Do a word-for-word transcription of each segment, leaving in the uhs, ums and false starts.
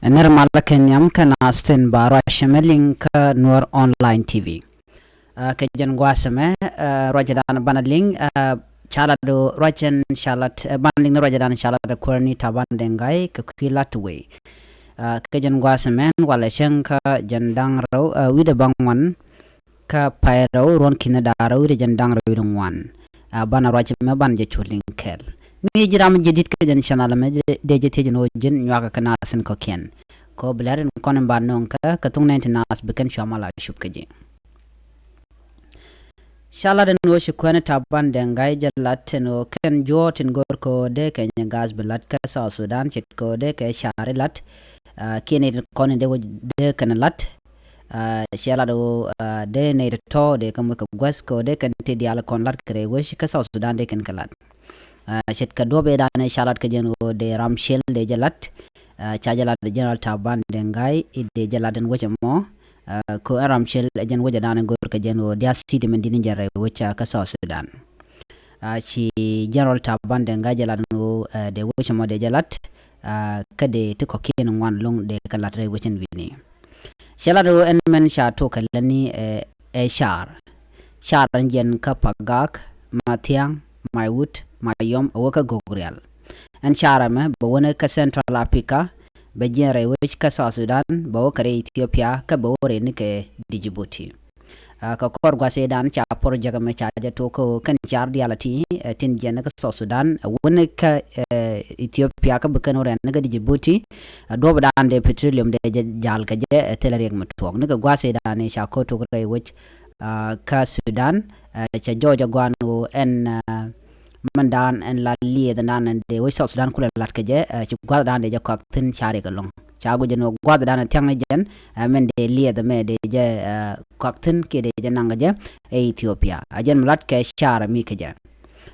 Nɛr malä kɛ nhiam kä naath tin ba ruac ɛmɛ liŋ kä Nuer Online T V. Ɛ, kɛ jɛn gua̱a̱th ɛmɛ, ɛ, ruac dan banɛ liŋ, ɛ, ca lat ɣöö ruac ɛn ca lat, ɛ, banɛ liŋ ni ruac dan ca lat ɛ Kuäär ni Taban Deng Gai kɛ kui̱ lat wei. Ɛ, kɛ jɛn gua̱a̱th ɛmɛ walɛ cäŋ kä jiɛn da̱ŋ rɛw, ɛ, wi̱cdɛ baŋuan kä pay rɛw ruɔ̱n ki̱n da̱ŋ rɛw wi̱cdɛ jiɛn da̱ŋ rɛw wi̱cdɛ ŋuan. Ɛ, banɛ ruac ɛmɛ banɛ jɛ cu liŋ kɛɛl. Mi ji̱ ram jɛ di̱t kä jɛn channel ɛmɛ, dee jɛ thiec ni ɣöö ji̱n nyuakɛ kɛ naath tin kɔ̱kiɛn. Kɛ ɣöö bi lɛr in kɔn in ba nööŋ kä, kɛ thuk nɛn ti naath bi kɛn cua mal a cup kä ji̱. Ca lat ɛn ɣöö ci Kuäär ni Taban Deng Gai jɛ lat ɛn ɣöö kɛn juɔ̱ɔ̱r tin go̱r kɛ ɣöö dee kɛ nyɛ gath bi lat kä South Sudan ce̱tkɛ ɣöö dee kɛ caari lat. Ɛ, kiɛ nɛy tin kɔn in dee wec dee kɛn lat. Ɛ, cɛ lat ɣöö, ɛ, dee nɛy tɔ̱tɔ̱ dee kɛ moc kɛ guäth kɛ ɣöö dee kɛn ti diaal kɔn lat kɛ rɛy wec kä South Sudan dee kɛn kɛ lat. Ɛ, ce̱tkɛ duɔ̱ɔ̱p ëëdan ca lat kɛ jɛn ɣöö dee Ram Shel dee jɛ lat. Ɛ, ca jɛ lat General Taban Deng Gai i̱ dee jɛ lat ɛn wec ɛmɔ. Ɛ, kɛ ɣöö ɛn Ram Shel ɛ jɛn wec ëëdan go̱r kɛ jɛn ɣöö diaal city min di̱t ni jɛn rɛy wec kä South Sudan. Ɛ, ci General Taban Deng Gai jɛ lat ɛn ɣöö, ɛ, dee wec ɛmɔ dee jɛ lat, ɛ, kä dee ti kɔ̱kiɛn ŋuan lo̱ŋ dee kɛ lat rɛy wec ɛn wi̱ni. Cɛ lat ɣöö ɛn mɛn ca tok kɛ lätni, ɛ, ɛ caar. Caar ɛn jiɛn kä Pagak, Mathiang, Maiwut, Mayom, ɛ wä kä Gogrial. Ɛn caar ɛmɛ bɛ wä ni kä Central Africa, bɛ jiɛn rɛy wec kä South Sudan, bɛ wä kɛ rɛy Ethiopia, kä bɛ wä rɛy ni kɛ Djibouti. Ɛ, kɛ kɔr gua̱th ëëdan ca project ɛmɛ ca jɛ tok kä ɣöö kɛn caar diaal ti, ɛ, tin jiɛn kä South Sudan, ɛ, wä ni kä, ɛ, Ethiopia kä bi kɛn wä rɛy ni kä Djibouti. Ɛ, duɔ̱ɔ̱p ëëdan dee petroleum dee jɛ ja̱l kɛ jɛ, ɛ, thilɛ riɛk mi tuɔɔk. Ni kɛ gua̱th ëëdan ca ko̱r tok rɛy wec, ɛ, kä Sudan, ɛ, cɛ jɔɔc ɛ gua̱a̱n ɣöö ɛn, ɛ, mɛn dan ɛn la liɛth dan ɛn dee wec South Sudan kulɛ lat kɛ jɛ, ɛ, ci gua̱th dan dee jɛ kɔak thi̱n caari kɛ lɔ̱ŋ. Ca guic ɛn ɣöö gua̱th dan ɛ thia̱ŋ ni jɛn, ɛ, mɛn dee liɛth mɛ dee jɛ, ɛ, kɔak thi̱n kiɛ dee jɛ naŋ kɛ jɛ ɛ Ethiopia. Ɛ jɛn mi lat kɛ caar mi kɛ jɛ.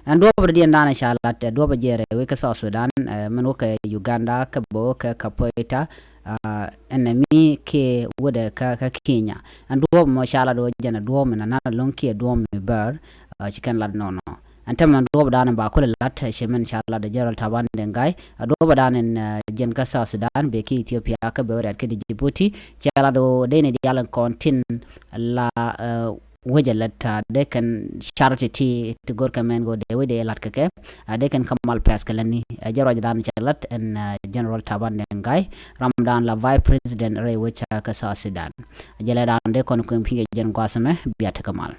Ɛn duɔ̱ɔ̱p rɔ diɛn dan ɛ ca lat, ɛ, duɔ̱ɔ̱p ɛ jɛ rɛy wec kä South Sudan, ɛ, mɛn wä kɛ Uganda, kä bä wä kɛ Kapoeta, ɛ, ɛn ɛ mi kiɛ wädɛ kä, kä Kenya. Ɛn duɔ̱ɔ̱p mɔ ca lat wä jɛn ɛ duɔ̱ɔ̱p mi nanan lo̱ŋ kiɛ duɔ̱ɔ̱p mi bär, ɛ, ci kɛn lat nɔnɔ. Ɛn täämɛ duɔ̱ɔ̱p dan ba kulɛ lat, ɛ, ci mɛn ca lat ɛ General Taban Deng Gai, ɛ, duɔ̱ɔ̱p dan ɛn, ɛ, jiɛn kä South Sudan bɛ ki Ethiopia kä bɛ wä rɛ̈t kä Djibouti, ca lat wä dee ni diaal kɔn tin la, ɛ, wec ɛ lät, ɛ, dee kɛn charity ti, ti go̱r kɛ mɛn go̱r dee wec dee lat kɛ kɛ, ɛ, dee kɛn kä mal pɛth kɛ lätni, ɛ, jɛ ruac dan cɛ lat ɛn, ɛ, General Taban Deng Gai, ram dan la Vice President rɛy wec kä South Sudan. Jɛ lɛ dan dee kɔn kuɛn pi̱n kɛ jɛn gua̱th ɛmɛ, bia tekɛ mal.